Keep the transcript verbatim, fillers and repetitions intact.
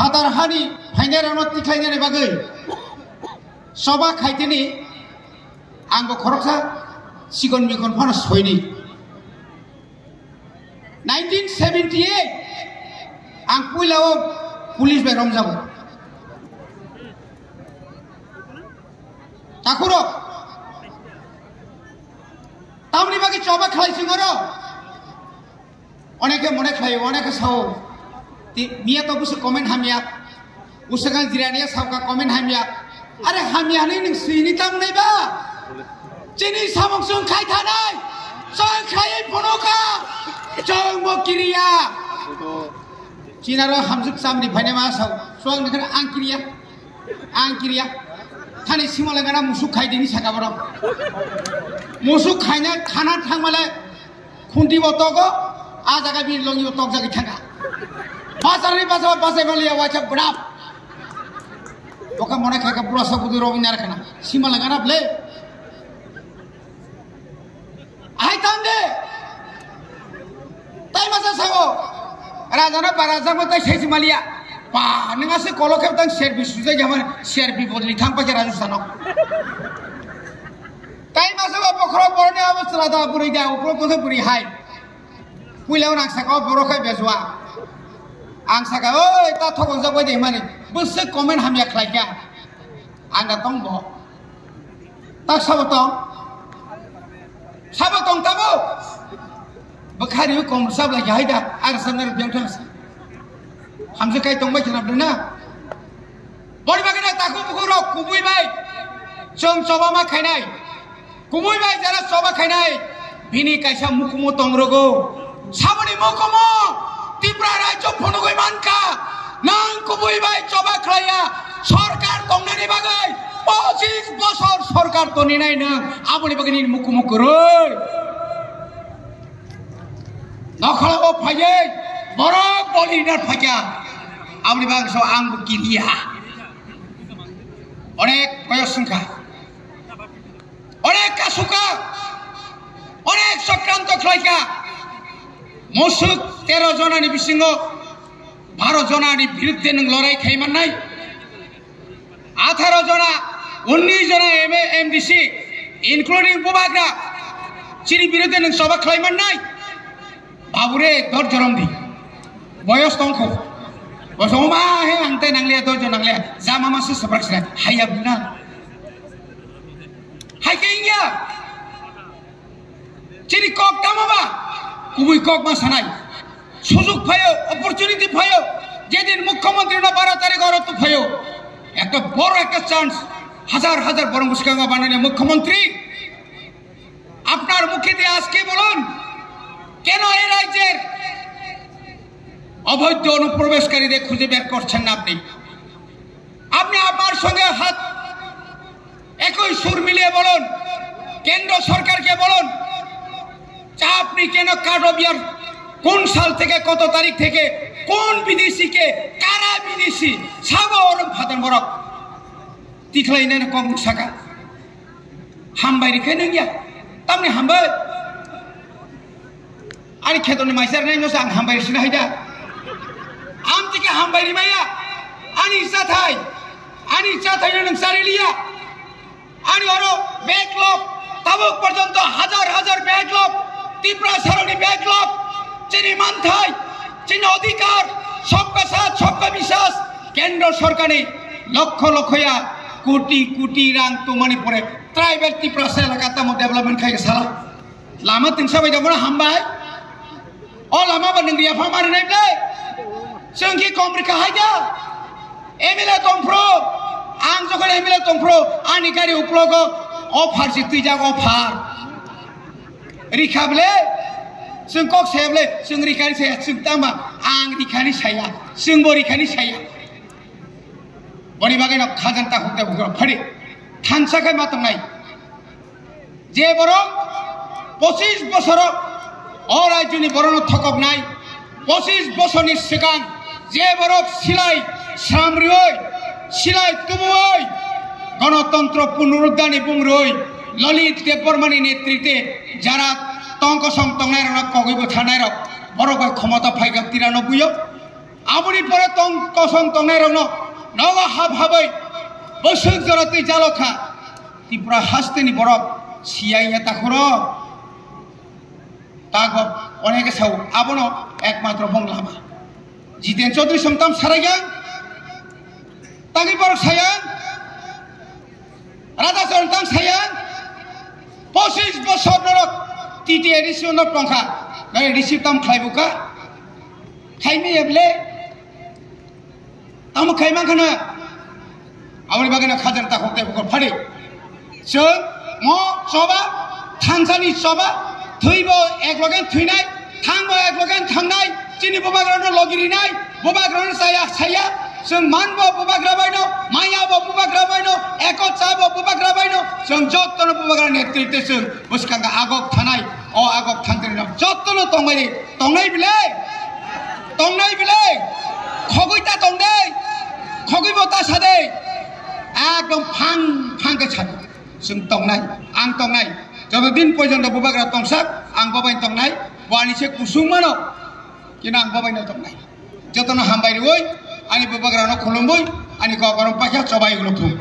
Phatar hani phainairokno tikhlainani bagwi choba khaitini ang bo khoroksa sikon mikon phano soini. Nineteen seventy eight ang puila o police bai romjago. Takhurok tamni bagwi choba khlai singoro. Oneke mone khlai, oneke sao. Ti, miya to busu comment hamya. Busu kang jirania sao ka comment hamya. Are hamya ni ning sini tam nai ba. Chini samung sung khai thanai. Sung khai phono ka. Sung mo kiriya. Chinaro hamjuk chamni phaine ma sao. Suang ni ang kiriya. Ang kiriya. Thani simala gana musuk khai dini saka borok. Musuk khaina khana thangmale khunti bo togo, a jaga bini longi bo tok jagwi thangkha. Basarni basa basa baliya wacha bwrap. Boka mone khaika bura sa budu robi nar khana. Simala gana ble. Ai tande. Tai masa sao. Raja na para jama tai sai maliya. Pa, nang ase kolo khe tang serbi sujai jama serbi bodli thang pa khe Raju sano. Tai masa ba bokhro borne abo sala da buri da, ukro kose buri hai. Puila ang saka o borok khai bejwa. Ang saka, "Oi, ta thokong jak bai de mani." Bwswk comment hamya khlai kha. Ang da tong bo. Tak sabo tong. Sabo tong tabo. Bwkhari kom sab lai hai da. Ar samner biang thang sa. Hamse kai tong bai khnap na. Boni bagwi no takhuk bukhuk rok kubui bai chwng choba ma khainai. Kubui bai jara choba khainai. Bini kaisa mukumu tong rogo. Saboni mukumu Tipra rajyo phunugwi mankha. Nang kubui bai choba khlaiya. Sorkar tongnani bagwi pochis bosor sorkar toninai nang. Aboni bagwi nini mukumu kwrwi. Nokholao phaiwi borok boli na phaikha. Aboni bagwi so ang bo kiriya. Onek boyos wngkha. Onek kasuka. Onek sokranto khlaikha. Musuk tero jonani bisingo baro jonani birudde nwng lorai khai mannai. Atharo jona, unnish jona M A, M D C, including Bubagra, chini birudde nwng choba khlai mannai. Babure, dor jorom di. Boyos tongkho. Boso ma he ang tai nangliya, dor jon nangliya. Jama ma se sabrak sira. Haya bina. Hai ke ingya. Chini kok tamo ba? Kubui kok ma sanai. Sujug phaio, opportunity phaio. Jedin mukhyamantri no baro tarik oro tu phaio. Ekta boro ekta chance. Hajar hajar borong bwskango banane mukhyamantri. আপনার মুখে দিয়ে আজকে বলুন, কেন এই রাজ্যের অবৈধ অনুপ্রবেশকারীদের খুঁজে বের করছেন না আপনি? আপনি আমার সঙ্গে হাত, একই সুর মিলিয়ে বলুন, কেন্দ্র সরকারকে বলুন যে আপনি কেন কাঠবিয়ার কোন সাল থেকে, কত তারিখ থেকে, কোন বিদেশিকে, কারা বিদেশি, সাগর ফাদান বরক তিখলাইনে কম সাকা। Hambai rikhe nung ya. Tamni hambai. Ani khetoni maisar nai no sa ang hambai sina haida. Am tike hambai rimaya. Ani chathai. Ani chathai no nung sariliya. Ani oro backlog. Tabuk porjonto hajar hajar backlog. Tipra saroni backlog. Chini manthai. Chini odhikar. Sabka saath, sabka biswas. Kendro sorkarni lokho lokhoya koti koti rang tongmani pore Tribal Tiprasa elaka tamo development khai sala. Lama tingsa bai dongmano hambai. O lama ba nung riya pha mari nai ble. Chwng ki kom rikha hai da. M L A tongphro. Ang jokhon M L A tongphro. Ani gari uklogo. O phar si twijak o phar. Rikha ble. Chwng kok se ble. Chwng rikhani saya. Chwng tama. Ang rikhani saya. Chwng bo rikhani saya. Boni bagwi no khajang ta hukte hukte phari. Thansa khai ma tongnai. Je borok pochis bosoro o rajyoni borokno thokoknai, pochis bosorni swkang je borok silai sramrioi, silai tubuoi, Ganatantro Punoruddharni bumroi, Lalit Debbarmani netritwe jara tongkosong tongnairokno kogwi bwtharnairok, borok bai khomota phaikha tiranobbuio. Aboni pore tong kosong tongnai rokno nogo hap habai bwswk jora twi jalo kha. Tripura hasteni borok siyai ya takhoro. Tago onege sao abono ekmatro bong lama. Jiten Chaudhary songtam sarayang. Tangwi borok sayang. Radha Charan tang sayang. Pochis bosor norok T T A D C no tongkha. Nai receive tam khlai buka. Khaimi eble. Tamo khai mankha na? Aboni bagwi no khajana takhuk tei bukur phari. Chwng mo choba, thangsani choba, thwibo eklogen thwinai, thangbo eklogen thangnai, chini bubagrano logirinai, bubagrano chaya chaya, chwng manbo bubagra baino, mayabo bubagra baino, eko chabo bubagra baino, chwng jottono bubagra netritwe chwng bwskango agok thanai, o agok thangtwrwino jottono tongbai. Tongnai bile? Tongnai bile? Khogwi ta tong de? Khogwi bo ta sa de? Ekdom phang phang khe sa de. Chwng tongnai, ang tongnai. Joto din porjonto bubagra tongsak, ang bobai tongnai. Bo ani se kusung mano. Kino ang bobai no tongnai. Jotono hambai rwi, ani bubagrano khulumwi, ani kok korom paikha chobai ulo thung.